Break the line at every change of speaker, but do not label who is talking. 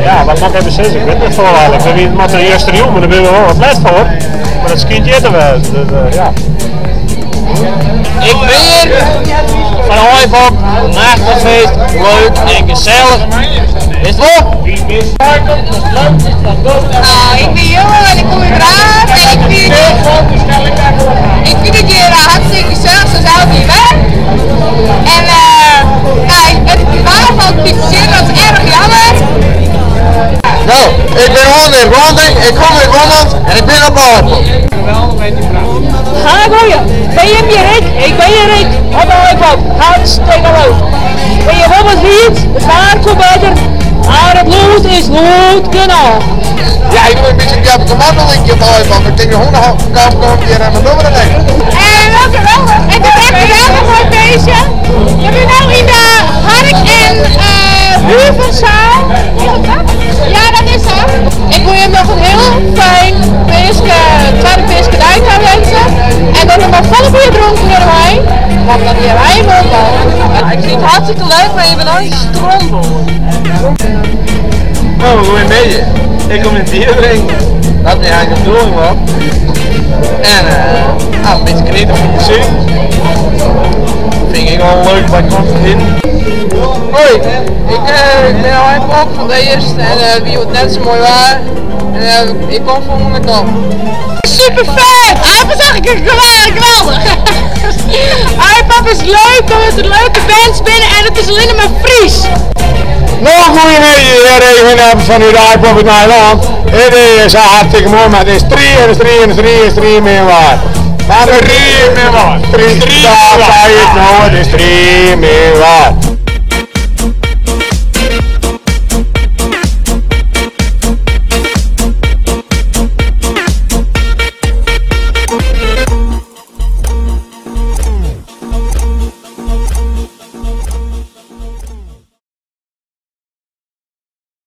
Ja, wat moat ik even sizze? Ik wit net folle eigentlik. We wienen moatte justerjûn, mar dêr binne we wol wat let foar. Mar dat skynt hjir te wêzen, dus ja.
Ik bin hjir foar de Aaipop, Nachtelfeest, leuk en gesellich. Witst wol?
Nou, ik bin Jille en ik kom út Raard en ik fyn ik fyn it hjir hartstikke gesellich zoals elk jier wer. En nou, it waar falt in bytsje tsjin, dat is erg jammer.
No, ik bin André Branding, ik kom út Wommels en ik bin op Aaipop.
Ha goeie, ben jim hjir ek? Ik bin hjir ek op de Aaipop, hartstikke leuk. Ben je wol wat wiet, it waar koe better, mar it lûd is lûd genôch.
Ja, ik doe in bytsje it Japke Martel-liedje op de Aaipop. Ik tink de hûnekamp komt hjir en we dogge it even.
En wel geweldig. Het is echt geweldig moai feestje. We binne no yn de Hark en Huverzaal. Is dat dat? Ja, dat is dat. Ik wol jim noch in hiel fijn Peaske, twadde Peaskedei tawense. En dat der mar folle bier dronken wurde mei, want dat hearre wy wol dan.
Ik fyn it hartstikke leuk, mar je binne allegear strontboer.
No, goeiemiddei. Ik kom in bier drinken. Dat wie eigentlik de bedoeling wol. En nou, in bytsje geniete fan de muzyk. Fyn ik wol leuk by Konstantin.
Hoi, ik bin Aaipop fan it earst en it wie hjoed net sa moai waar en ik kom fan ûnderkant.
Super vet! Aaipop is eigenlijk geweldich! Aaipop is leuk omdat er leuke bands binne en it is allinne mar Frysk!
No goeiemiddei, hjir even fanút Aaipop út Nijlân. It is sa hartstikke moai, mar it is striemin, striemin, striemin, striemin waar. Mar striemin waar. Dat sei ik no, it is striemin waar.